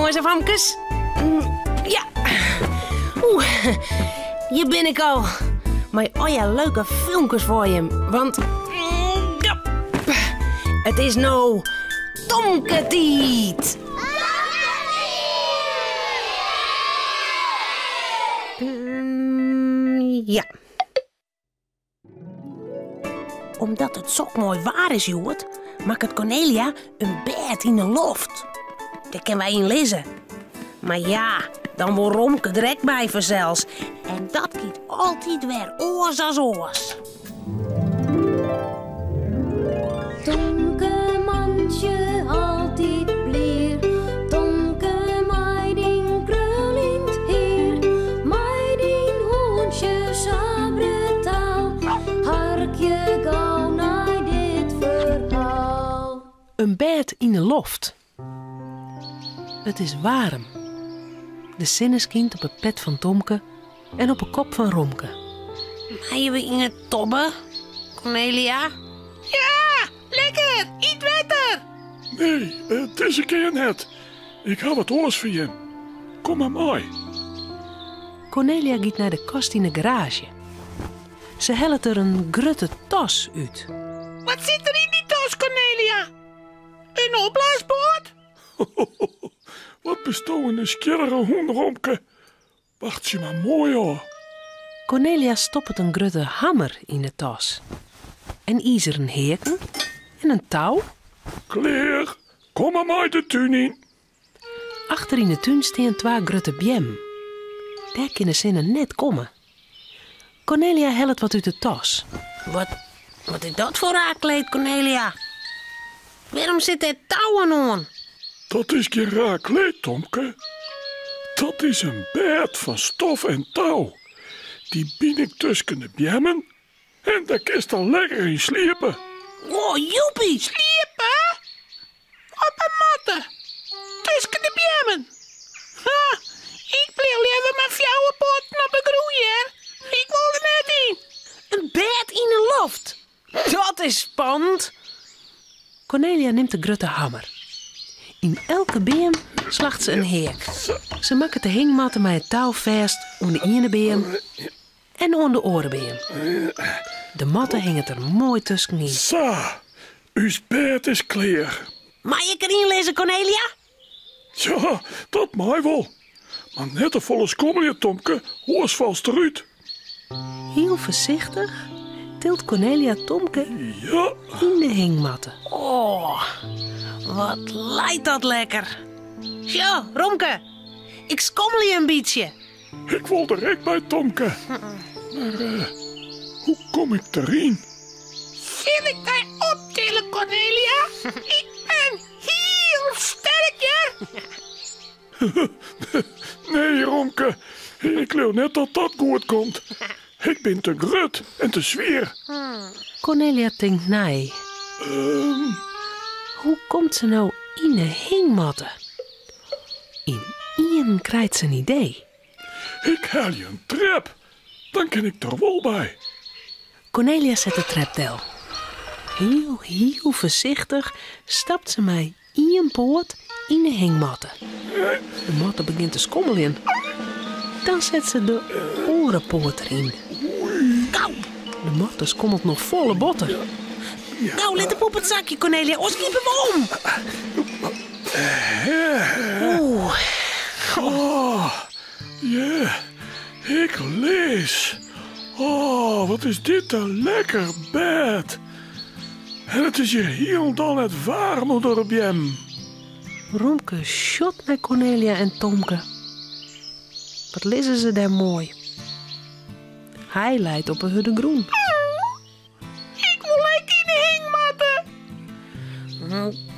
Jonges en famkes. Ja. Oeh, hjir bin ik al. Mei allegear leuke filmkes foar jim. Want ja, it is no Tomke-tiid. Ja. Omdat it sok moai waar is hjoed, makket Cornelia in bêd yn 'e loft. Dêr kinne wy yn lizze. Mar ja, dan wol Romke der ek by fansels. En dat giet altyd wer oars as oars. Tomke mantsje altyd blier, Tomke mei dyn kruljend hier, mei dyn hûntsje sa brutaal, harkje gau nei dit ferhaal. In bêd yn 'e loft. It is waarm. De sinne skynt op 'e pet fan Tomke en op 'e kop fan Romke. Meie we yn 'e tobbe, Cornelia? Ja, lekker, yn it wetter! Nee, dizze kear net. Ik ha wat oars foar jim. Kom mar mei. Cornelia giet nei de kast yn 'e garaazje. Se hellet der in grutte tas út. Wat sit der yn dy tas, Cornelia? In opblaasboat? Wat bisto in nijsgjirrige hûn, Romke. Wachtsje mar moai ôf. Cornelia stoppet in grutte hammer yn 'e tas. En izeren heaken en in tou. Klear, kom mar mei de tún yn. Achter yn 'e tún stean twa grutte beammen. Dêr kin de sinne net komme. Cornelia hellet wat út de tas. Wat, wat is dat foar raar kleed, Cornelia? Wêrom sit dêr touwen oan? Dat is gjin raar kleed, Tomke. Dat is in bêd fan stof en tou. Dy byn ik tusken de beammen en dêr kinst dan lekker yn sliepe. Oh, joepie! Sliepe? Op 'e matte, tusken de beammen. Ha, ik bliuw leaver mei fjouwer poaten op 'e grûn, hear. Ik wol der net yn. In bêd yn 'e loft. Dat is spannend. Cornelia nimt de grutte hammer. Yn elke beam slacht se in heak. Se makket de hingmatte mei it tou fêst oan de iene beam en oan de oare beam. De matte hinget der moai tuskenyn. Sa, ús bêd is klear. Mei ik deryn lizze, Cornelia? Ja, dat mei wol. Mar net te folle skommelje, Tomke, oars falst derút. Hiel foarsichtich tilt Cornelia Tomke Ja, yn de hingmatte. Oh, wat leit dat lekker. Sjoch, Romke, ik skommelje in bytsje. Ik wol der ek by, Tomke. Mar hoe kom ik deryn? Sil ik dy optille, Cornelia? Ik ben hiel sterk, hear. Nee, Romke. Ik leau net dat dat goed komt. Ik bin te grut en te swier. Cornelia tinkt nei. Hoe komt se no yn 'e hingmatte? Ynienen krijt se in idee. Ik helje in trep, dan kin ik der wol by. Cornelia set de trep del. Hiel, hiel foarsichtich stapt se mei ien poat yn 'e hingmatte. De matte begjint te skommeljen. Dan set se de oare poat deryn. Gau! De matte skommelt noch folle botter. Gau, lit de poep it sakje, Cornelia, oars kiepe we om. Oeh. Oh, ja, ik lis. Oh, wat is dit in lekker bêd. En it is hjir hielendal net waarm ûnder de beammen. Romke sjocht nei Cornelia en Tomke. Wat lizze se dêr moai. Hy leit op 'e hurde grûn. Ik wol ek yn 'e hingmatte.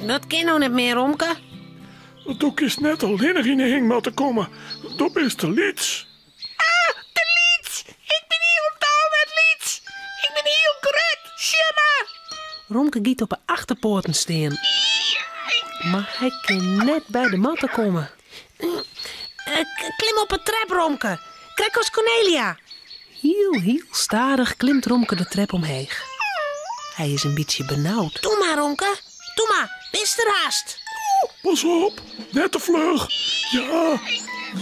Dat kin no net mear, Romke. Do kinst net allinnich yn 'e hingmatte komme. Do bist te lyts. Ah, te lyts! Ik bin hielendal net lyts. Ik bin hiel grut. Sjoch mar. Romke giet op 'e achterpoaten stean. Mar hy kin net by de matte komme. Klim op 'e trep, Romke. Krekt as Cornelia. Hiel, hiel stadich klimt Romke de trep omheech. Hy is in bytsje benaud. Doe mar, Romke. Doe mar, bist der hast. Pas op, net te fluch. Ja,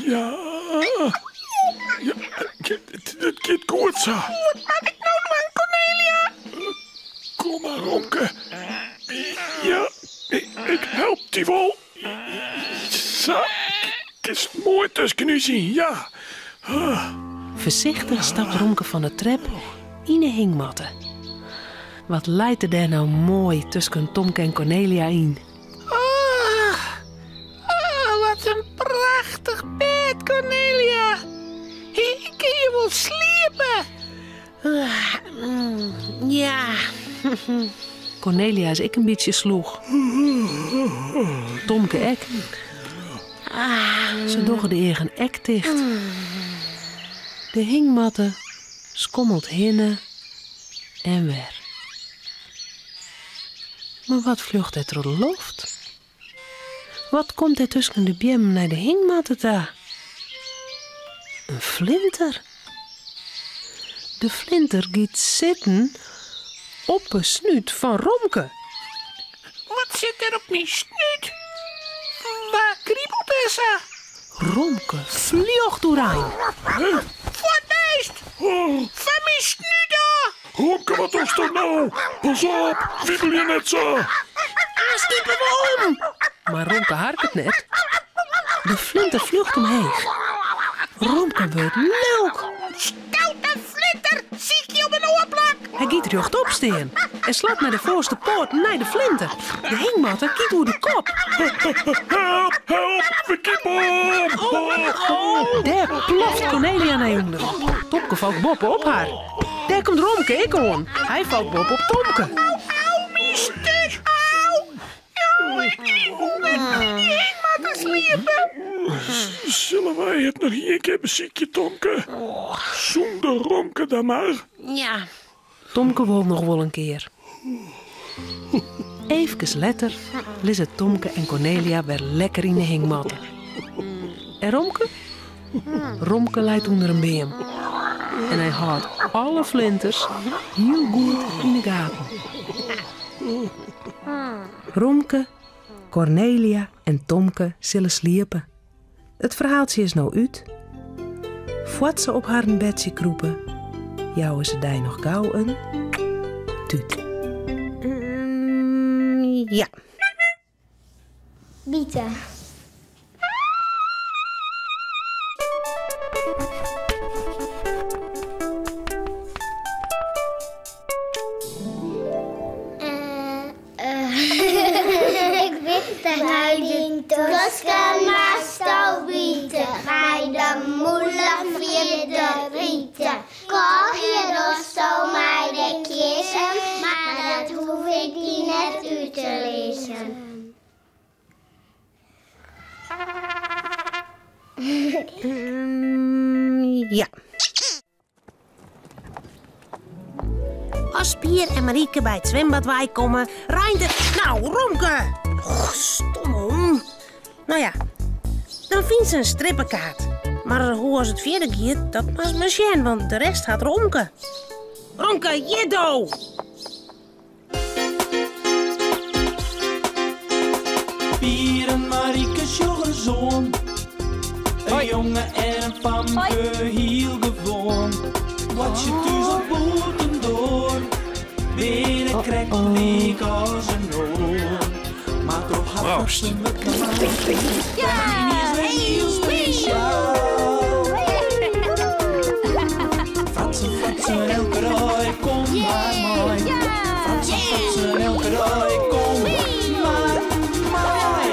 ja. Ja, it giet goed sa. Wat moat ik no dwaan, Kornelia? Kom mar, Romke. Ja, ik help dy wol. Sa, kinst moai tusken ús yn, ja. Foarsichtich stapt Romke fan de trep yn 'e hingmatte. Wat leit er dêr no moai tusken Tomke en Kornelia yn. Ah, ah, wat in prachtich bêd, Kornelia. Ik kin hjir wol sliepe. Ah, ja. Kornelia is ek in bytsje slûch. Tomke ek. Se dogge de eagen ek ticht. De hingmatte skommelt hinne en wer. Mar wat fljocht dêr troch de loft? Wat komt dêr tusken de beammen nei de hingmatte ta? In flinter. De flinter giet sitten op 'e snút fan Romke. Wat sit der op myn snút? Wa kribelt der sa? Romke fljocht oerein. Fuort beest! Fan myn snút ôf! Romke, wat dochsto no? Pas op, wiebelje net sa! Aanst skipe we om! Mar Romke harket net. De flinter fljocht omheech. Romke wurdt lilk. Stoute flinter, sykje om in oar plak! Hy giet rjochtop stean en slacht mei de foarste poat nei de flinter. De hingmatte giet oer de kop. Help, help, we kipe om! Dêr ploft Kornelia nei ûnderen. Tomke falt boppe op har. Dêr komt Romke ek oan. Hy falt boppe op Tomke. Au, au, myn stut, au! Jo, ik wol net yn dy hingmatte sliepe. Sille wy it noch ien kear besykje, Tomke? Sûnder Romke dan mar. Ja. Tomke wol noch wol in kear. Eefkes letter lizze Tomke en Kornelia wer lekker yn 'e hingmatte. En Romke? Romke leit ûnder in beam. En hy hâldt alle flinters hiel goed yn 'e gaten. Romke, Kornelia en Tomke sille sliepe. It ferhaaltsje is no út. Foar't se op harren bedsje krûpe, jouwe se dy noch gau in tút. Ja. Bite. Ik wit it net. Mei dyn tosken moatsto bite, mei de mûle fierder rite. Kôgje dochsto mei de kjirsen, mar dat hoech ik dy net út te lizzen. Ja. As Pier en Marieke by it swimbad weikomme, reint it. No, Romke! Och, stomme hûn. No ja, dan fynt se in strippekaart. Mar hoe as it fierder giet, dat moatst mar sjen, want de rest hat Romke. Romke, hjir do! Pier en Marieke sjogge soan. In jonge en in famke, hiel gewoan. Wat je thús of bûtendoar, binne krekt lyk as in oar. Mar troch har Proost. fratsen wurdt Mini is wer hiel spesjaal. Fratsen, fratsen, elke dei, kom mar mei. Fratsen, fratsen, elke dei, kom mar mei.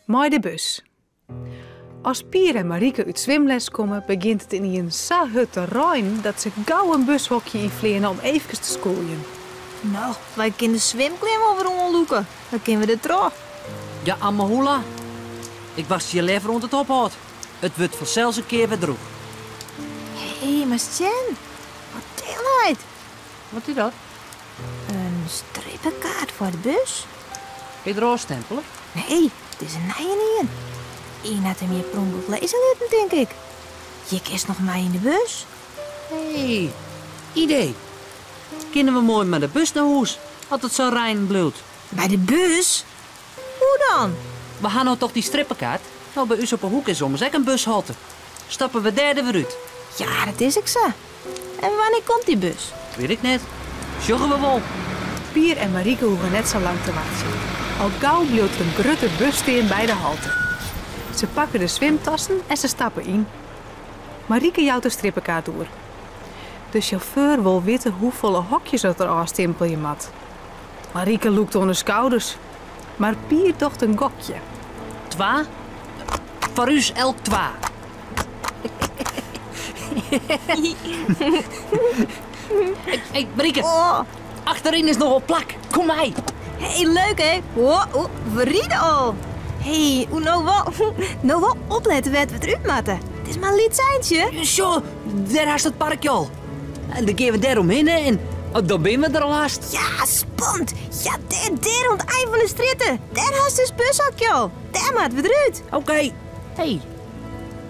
Mei de bus. As Pier en Marieke út swimles komme, begjint it ynienen sa hurd te reinen dat se gau in bushokje ynfleane om eefkes te skûljen. No, wy kinne de swimklean wol wer oanlûke. Dan kinne we der troch. Ja, Amahula. Ik wachtsje hjir leaver oant it ophâldt. It wurdt fansels in kear wer drûch. Hé, mar sjen. Wat dêr leit. Wat is dat? In strippekaart foar de bus. Is er ôfstimpele? Nee, it is in nijenien. Ien hat him hjir per ûngelok lizze litten, tink ik. Hjir kinst noch mei yn de bus. Hé, idee. Kinne we moai mei de bus nei hûs, as it sa reinen bliuwt. By de bus? Hoe dan? We ha no toch dy strippekaart? No, by ús op 'e hoek is ommers ek in bushalte. Stappe we dêr der wer út. Ja, dat is ek sa. En wannear komt dy bus? Wit ik net. Sjogge we wol. Pier en Marieke hoege net sa lang te wachtsjen. Al gau bliuwt der in grutte bus stean by de halte. Se pakke de swimtassen en se stappe yn. Marieke jout de strippekaart oer. De sjauffeur wol witte hoefolle hokjes oft er ôfstimpelje moat. Marieke lûkt oan de skouders, mar Pier docht in gokje. Twa? Foar ús elk twa. Hey, Marieke. Oh. Achteryn is noch wol plak. Kom mei. Hey, leuk hè? Oh, oh, we ride al. Hey, oe, no wol, no wol oplette wêr't we derút moatte. It is mar in lyts eintsje. Sjoch, dêr hast it parkje al. En dan gean we dêr omhinne en oh, dan binne we der al hast. Ja, spannend. Ja, dêr, dêr oan it ein fan de strjitte. Dêr hast dus bushokje al. Dêr moatte we derút. Oké. Hey,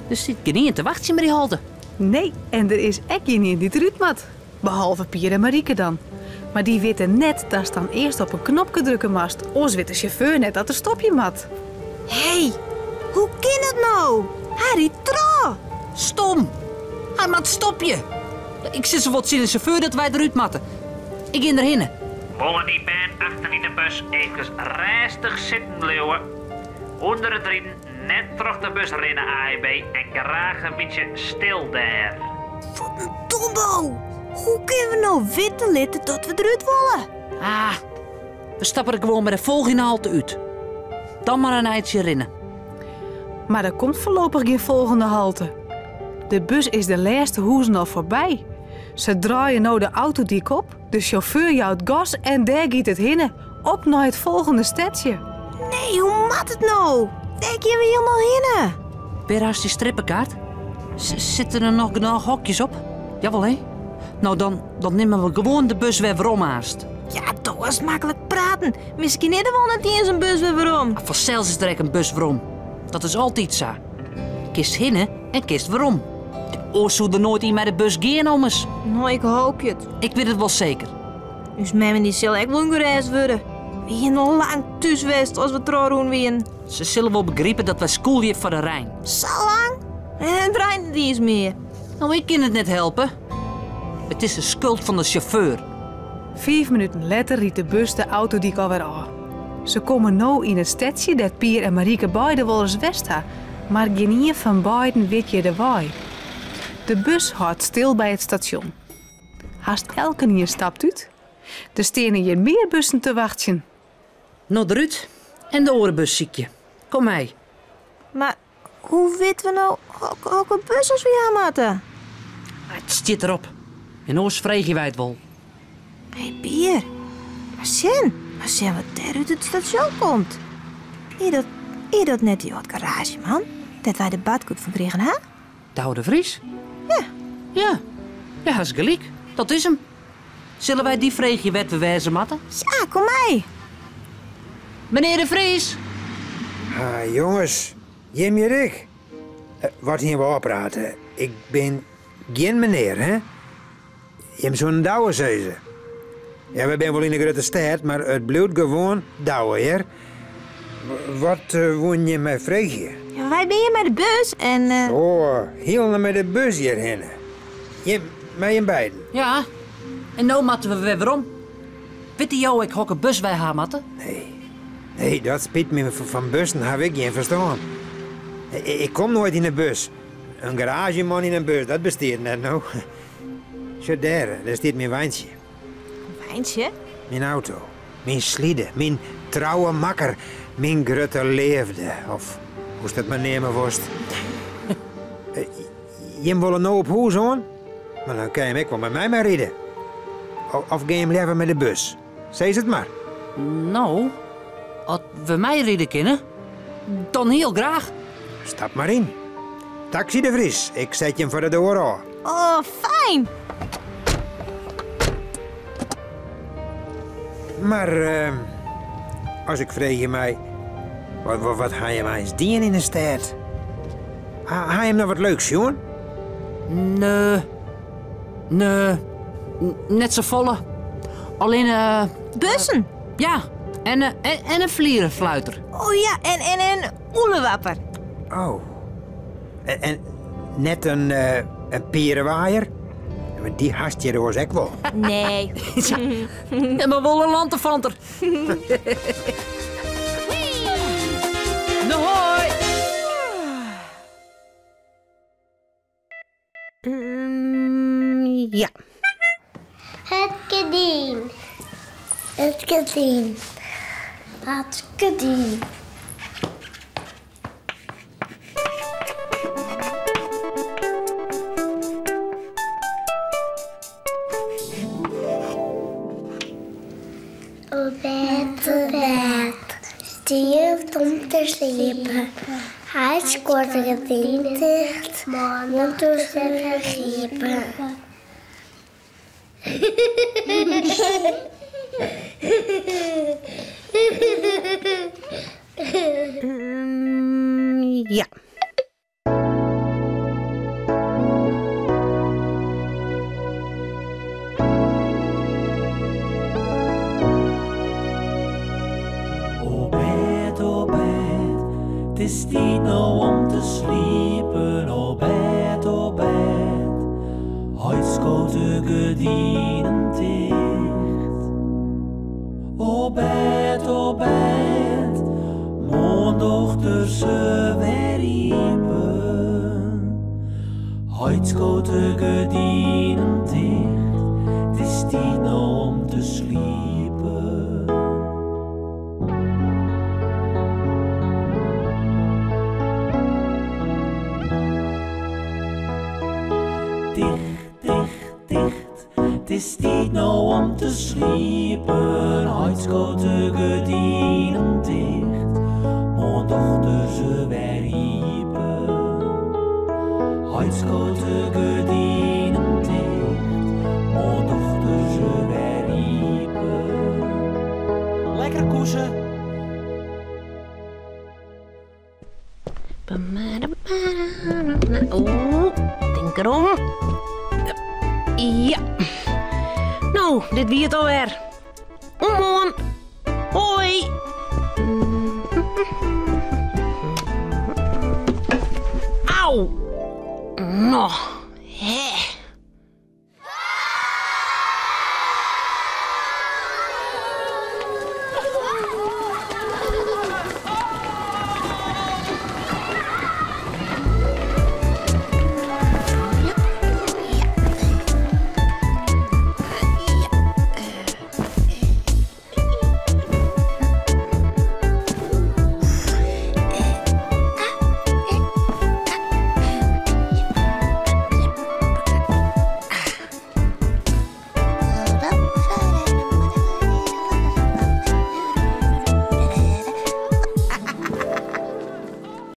der sit gjinien te wachtsjen by dy halte. Nee, en der is ek gjinien dy't derút moat. Behalve Pier en Marieke dan. Mar dy witte net datst dan earst op in knopke drukke moatst, oars wit de sjauffeur net dat er stopje moat. Hé, hoe kin dat no? Hy rydt troch! Stom! Hy moat stopje! Ik sis wol tsjin de sjauffeur dat wy derút moatte. Ik gean derhinne. Wolle dy bern achter yn de bus eefkes rêstich sitten bliuwe? Under it riden net troch de bus rinne AEB en graach in bytsje stil dêr. Wat in dombo! Hoe kinne we no witte litte dat we derút wolle? Ah, we stappe der gewoan by de folgjende halte út. Dan mar in eintsje rinne. Mar der komt foarlopich gjin folgjende halte. De bus is de lêste hûzen al foarby. Se draaie no de autodyk op, de sjauffeur jout gas en dêr giet it hinne, op nei it folgjende stedsje. Nee, hoe moat it no? Dêr gean we hielendal hinne. Wêr hast dy strippekaart? Sitte der noch genôch hokjes op? Jawol, hè? No, dan, dan nimme we gewoan de bus wer werom aanst. Ja, do hast maklik praten. Miskien is der wol net iens in bus wer werom. Fansels is der ek in bus werom. Dat is altyd sa. Kinst hinne en kinst werom. Oars soe der noait ien mei de bus gean ommers. No, ik hoopje it. Ik wit it wol seker. Us mem en dy sil ek wol ûngerêst wurde. We hienen al lang thús west as we trochrûn wienen. Se sille wol begripe dat wy skûlje foar de rein. Sa lang? En it reint net iens mear. No, ik kin it net helpe. It is de skuld fan de sjauffeur. Fiif minuten letter rydt de bus de autodyk alwer ôf. Se komme no yn it stedsje dêr't Pier en Marieke beide wolris west ha, mar gjinien fan beiden wit hjir de wei. De bus hâldt stil by it stasjon. Hast elkenien stapt út. Der steane hjir mear bussen te wachtsjen. No derút en de oare bus sykje. Kom mei. Mar hoe witte we no hokker bus as we ha moatte? It stiet derop. En oars freegje wy it wol. Hé Pier, mar sjen, mar sjen wat dêr út it stasjon komt. Is dat, is dat net dy âld garaazjeman dêr't wy de badkoet fan krigen ha? Douwe de Vries? Ja. Ja, ja, hast gelyk. Dat is him. Sille wy dy freegje wêr't we wêze moatte? Ja, kom mei. Menear de Vries! Ha, jonges, jim hjir ek? Eh, wat hiene we ôfpraat? Ik bin gjin menear, hè? Jim soenen Douwe sizze. Ja, we binne wol yn de grutte stêd, mar it bliuwt gewoan Douwe, hear. Wat uh, woenen jim my freegje? Ja, wy binne hjir mei de bus en... Uh... Oh, hielendal mei de bus hjirhinne. Jim, mei jim beiden? Ja, en no moatte we wer werom. Witte jo ek hokker bus wy ha moatte? Nee, nee, dat spyt my, fan bussen haw ik gjin ferstân. Ik kom noait yn 'e bus. In garaazjeman yn in bus, dat bestiet net, no. Sjoch dêr, dêr stiet myn weintsje. Weintsje? Myn auto, myn slide, myn trouwe makker, myn grutte leafde, of hoe'tst it mar neame wolst. Jim wolle no op hûs oan? Mar dan kinne jim ek wol mei my mei ride. Of gean jim leaver mei de bus? Sis it mar. No, as we meiride kinne, dan hiel graach. Stap mar yn. Taksy de Vries, ik set jim foar de doar ôf. Oh, fijn! Mar as ik freegje mei, wat, wat, wat ha jim eins dien yn 'e stêd? Ha, ha jim noch wat leuks sjoen? Nee. Nee, net safolle. Allinne. Bussen? Ja. En, en, en in flierenfluiter. Oh ja, en, en in oelewapper. Oh. En, en net in, in pierewaaier? Want dy hast hjir oars ek wol. Nee. En mar wol in lantefanter. No hoi! Mm, ja. Het gerdyn. It gerdyn. It gerdyn. Op bêd, op bêd, tiid om te sliepen. Hy skuort de gerdinen ticht, moarn docht se wer iepen. Ja. Op bêd, op bêd, 't is tiid no om te sliepen. Op bêd, op bêd, heit skoot de gerdinen ticht. Op bêd, op bêd, moarn docht er se wer iepen. Heit skoot de gerdinen ticht, 't is tiid no om te sliepen. Ticht, ticht, ticht, 't is tiid no om te sliepen. Heit skoot de gerdinen ticht, moarn docht er se wer iepen. Heit skoot de gerdinen ticht, moarn docht er se wer iepen. Lekker koese. Oeh, tink derom. Ja. No, dit wie it alwer. Oant moarn. Hoi. Au. No.